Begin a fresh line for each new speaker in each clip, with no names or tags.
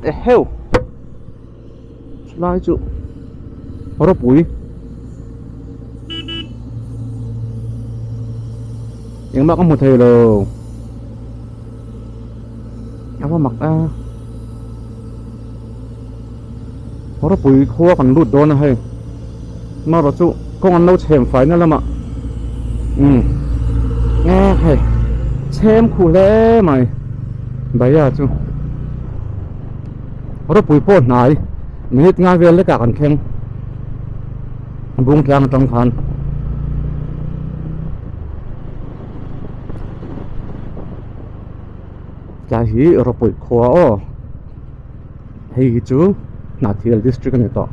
Eheu! Chulai chu ropui engmah ka hmu thei lo a va mak a ropui khua kan lut dawn a hei marawh chu kawng an lo chhem fai na lamah umm nge hei chhem khuh hle mai bhaiya chu. Ropui pawh hnai minute nga vel lekah kan thleng bung tlang atang khan tlai hi ropui khua aw hei hi chu Hnahthial district a ni tawh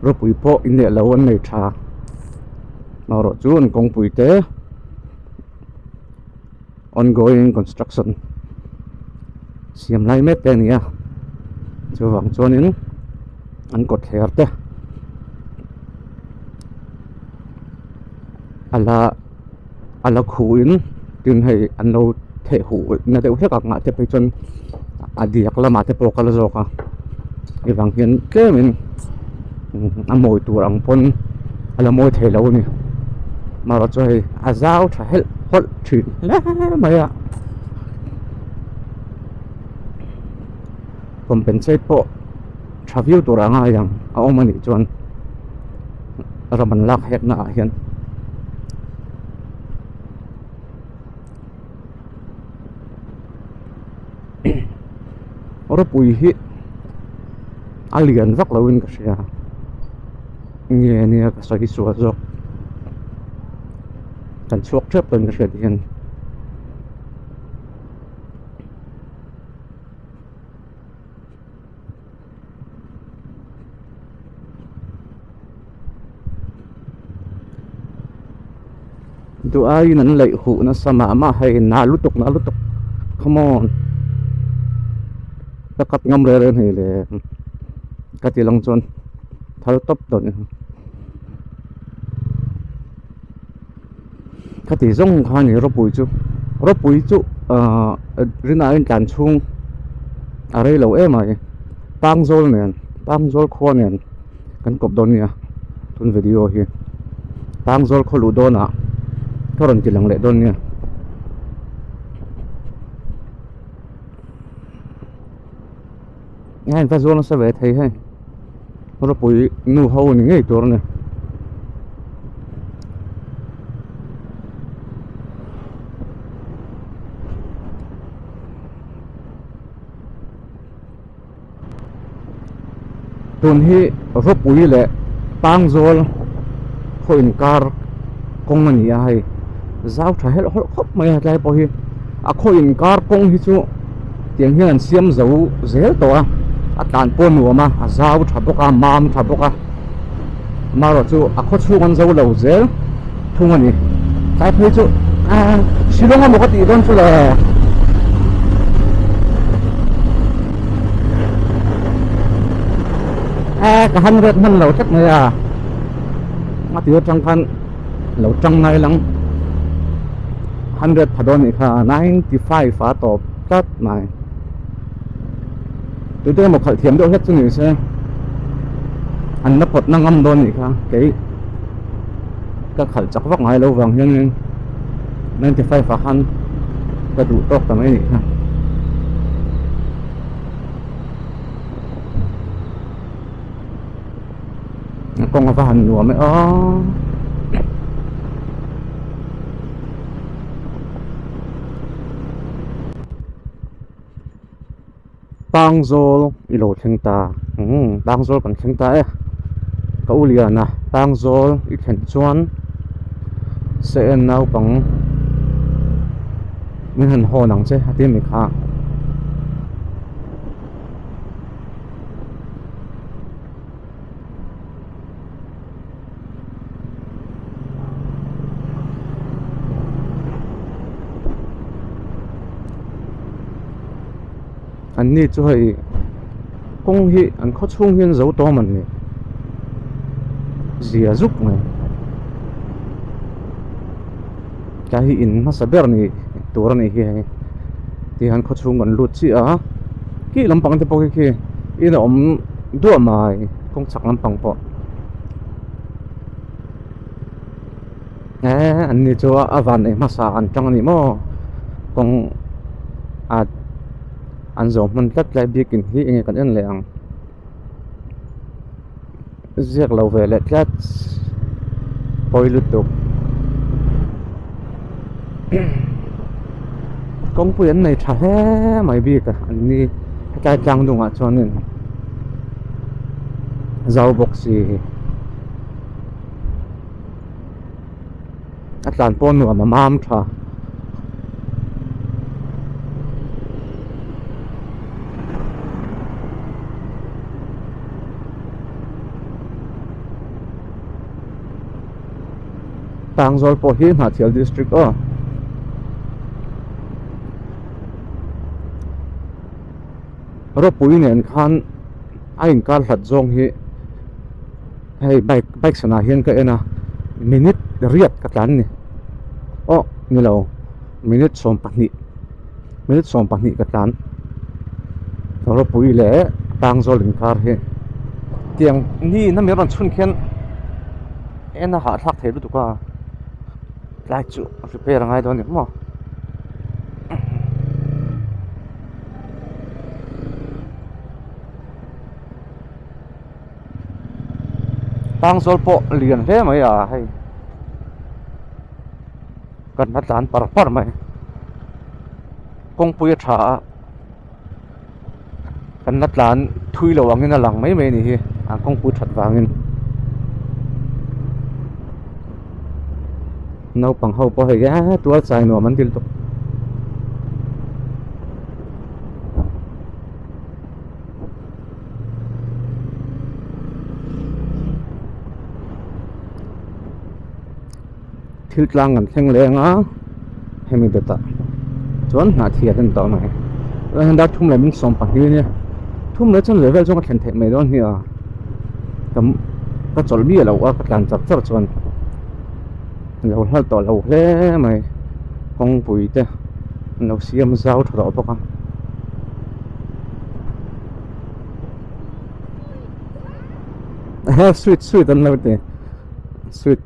ropui pawh in leh lo an nei tha erawh chu an kawngpui te. Ongoing construction siam lai mek te a ni a chuvang chuanin an kawtthler te a la a la khuhin tin hei an lo theh huh na deuh hlek ang ah te phei chuan a diak lamah te pawh a kal zawk a hei vang hian tlemin a mawi tur ang pawn a la mawi thei lo a ni amaherawhchu chu hei a zau tha helh hawlh thin hle mai a compensate pawh tha viau tur a ngai ang a awm a nih chuan ram an lak hek na ah hian. Ropui hi a lian vak lo in ka hria nge nia ka sawi sual zawk kan chhuak tep tawh in ka hriat hian. Duh aiin an laih huh nasa mah mah hei na lutuk na lutuk come on ka cut ngam reng reng hei le ka ti lang chuan thal tawp tawh ni ka ti zawng kha a ni ropui chu ropui chu ahh rinaiin tlan chhung a rei lo em mai pangzawl nen pangzawl khua nen. Kan kawp dawn nia tun video hi Pangzawl khaw luh dawnah ka rawn ti lang leh dawn nia. Heng va zawl nasa ve thei hei ropui nu ho ni ngei tur a ni. Tun hi ropui leh Pangzawl khaw inkar kawng a ni a hei zau tha helh hawlh khawp mai a tlai pawh hi a khaw inkar kawng hi chu tiang hian an siam zo zel tawh a a tlan pawh a nuam a a zau tha bawk a mam tha bawk a amaherawh chu a khaw chhung an zo lo zel thung a ni tlai phei chu ah Shillong emaw ka tih dawn chu le ah ka hundred hman lo tlat mai a a tir atang khan lo tang ngai lang hundred pha dawn nih kha 95 a tawp tlat mai. Tute emaw khalh thiam deuh hlek chu ni se an la pawt na ngam dawn nih kha kei ka khalh chak vak ngai lo vang hianin 95 ah khan ka duh tawk ta mai nih kha. A kawng a va han nuam e aw. Pangzawl i lo thleng ta umm Pangzawl kan thleng ta e ka u liana Pangzawl i thlen chuan se en naupang min han hawn ang che a ti mi kha. An ni chu hei kawng hi an khaw chhung hian zo tawm an ni zia zuk mai tlai hi in hmasa ber ni tur a nih hi hei. Tihian khawchhung kan lut chiah a khi lampang te pawh khi khi in a awm duah mai kawng chhak lampang pawh eh an ni chu a van ei hmasa an tang a ni maw kawng ah an zawh hman tlat lai biakin hi enge kan en leh ang. Ziak lo ve leh tlat pawi lutuk kawngpui an nei tha hle mai bik a an ni hetlai tlang dungah chuanin zau bawk si a tlan pawh nuam a mam tha. Tangzawl pawh hi Hnahthial district aw. Ropui nen khan a inkar hlat zawng hi hei bike bike sanah hian ka en a minute riat ka tlan ni aw nilo minute 20 minute 20 ka tlan ropui leh Tangzawl inkar hi tiang ni in a mi rawn chhun khian en a hahthlak thei lutuk a tlai chu repair a ngai dawn a ni maw. Tangzawl pawh lian hle mai a hei kan la tlan par par mai kawngpui a tha a kan la tlan thui lo angin a lang mai mai a ni hi an kawngpui that vangin naupang ho pawh hei eee tual chai nuam an ti lutuk. Thil tlang kan thleng leng a hemi dawtah chuan hnah thiat a ni tawh mai tunah hian dar thum leh min sawm pahnih a nia thum leh chuan level chuan ka thlen theih mai dawn hi a ka ka chawlh miah loh a ka tlan char char chuan lo hlal tawh lo hle mai kawngpui te an lo siam zau tha tawh bawk a. Sweet sweet an lo ti sweet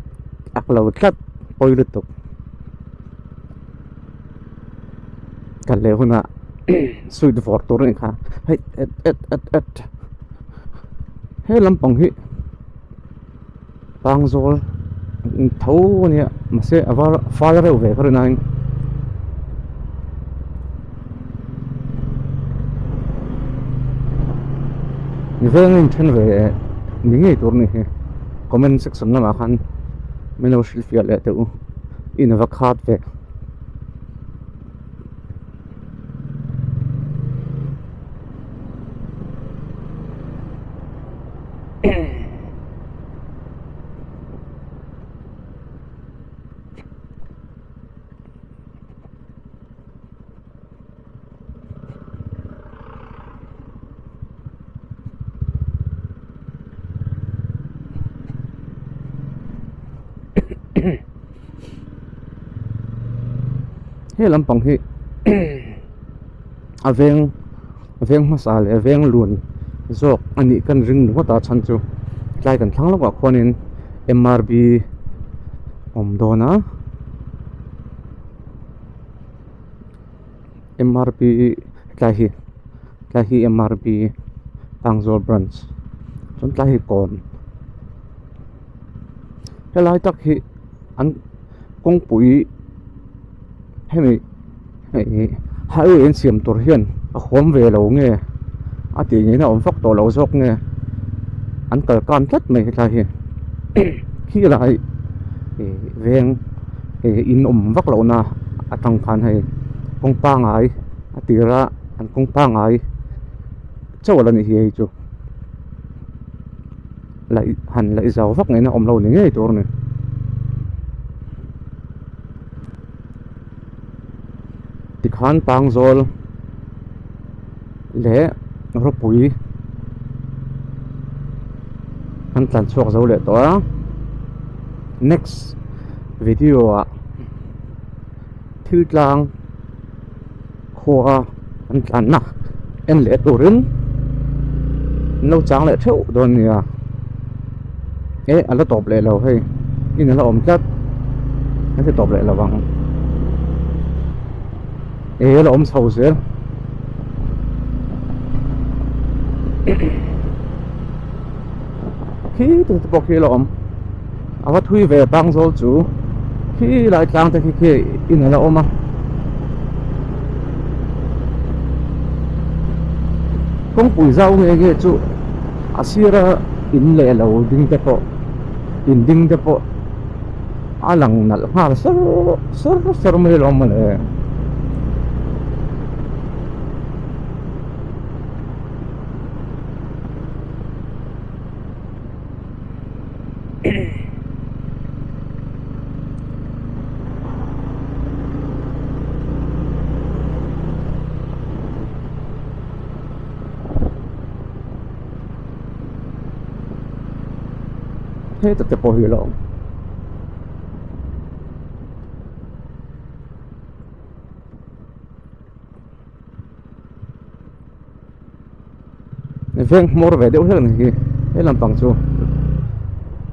ak lo tlat pawi lutuk kal leh hunah sweet vawr tur a ni kha hei et et et et he lampang hi Pangzawl tho a nia mahse a var fal reuh ve ka rin aiin veng a inthen ve ni ngei tur a ni hi comment section lamah khan min lo hrilhfiah leh teh u in va khat ve. He lampang hi a veng veng hmasa leh veng lun zawk a nih kan ring ringawt a chhan chu tlai kan thlang lawkah khuanin M_R_B awm dawn a M_R_B tlai hi tlai hi M_R_B Pangzawl branch chuan tlai hi kawn helai tak hi an kawngpui hemi hei highway an siam tur hian a huam ve lo nge a tih ngei na awm vak tawh lo zawk nge an kal kan tlat mai hetlai hi khi lai ih veng ih in awm vak loh na atang khan hei kawng pangai a tira an kawng pangai chauh a la ni hi hei chu. Laih han laih zau vak ngaihna awm lo ni ngei tur a ni. Tikhan Pangzawl leh Rawpui an tlan chhuak zo leh tawh a next video ah thil tlang. Khua kan tlanna en leh turin an lo chang leh theuh dawn nia eh a la tawp leh lo hei in a la awm tlat an ti tawp leh lo ang eh a la awm chho zel khi te pawh khi a la awm a va thui ve Pangzawl chu khi lai tlang te khi khi in a la awm a. Kawngpui zau nge nge chu a sira in leh lo ding te pawh in ding te pawh a lang nalh nghal sar sar sar mai alawm mawle. Heta te pawh hi a lo awm. Veng hmawr ve deuh hlek a ni hi he lampang chu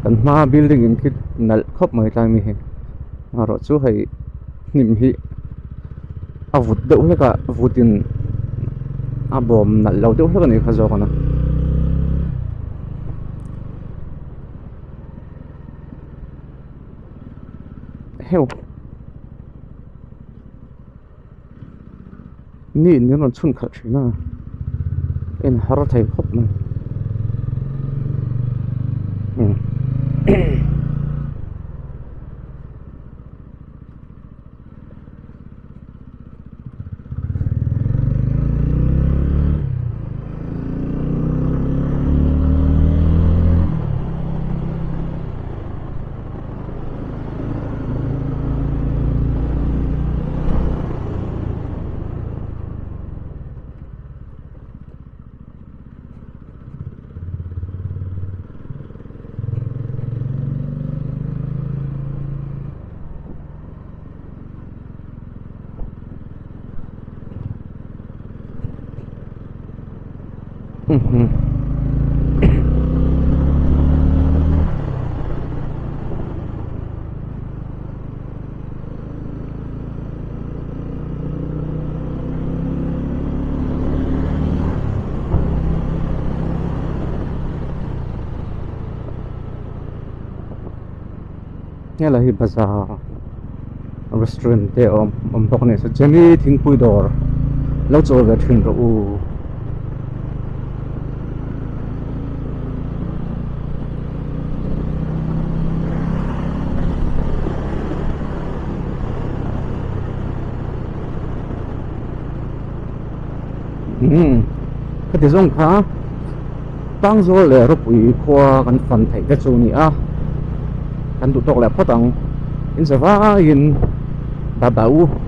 kan hma building in khi nalh khawp mai tlai mi hi erawh chu hei hnim hi a vut deuh hlek a vut in a bawm nalh lo deuh hlek a ni kha zawk a heuh. Ni in min rawn chhun khalh thin a en har thei khawp mai umm Helai hi bazar restaurant te a awm awm bawk a ni so Jenny thingpui dawr lo chawl ve thin rawh u. Umm khati zawng kha Pangzawl leh Rawpui khua kan fan theih te chu a ni a kan duh tawk leh phawt ang in zavaiin bye bye u.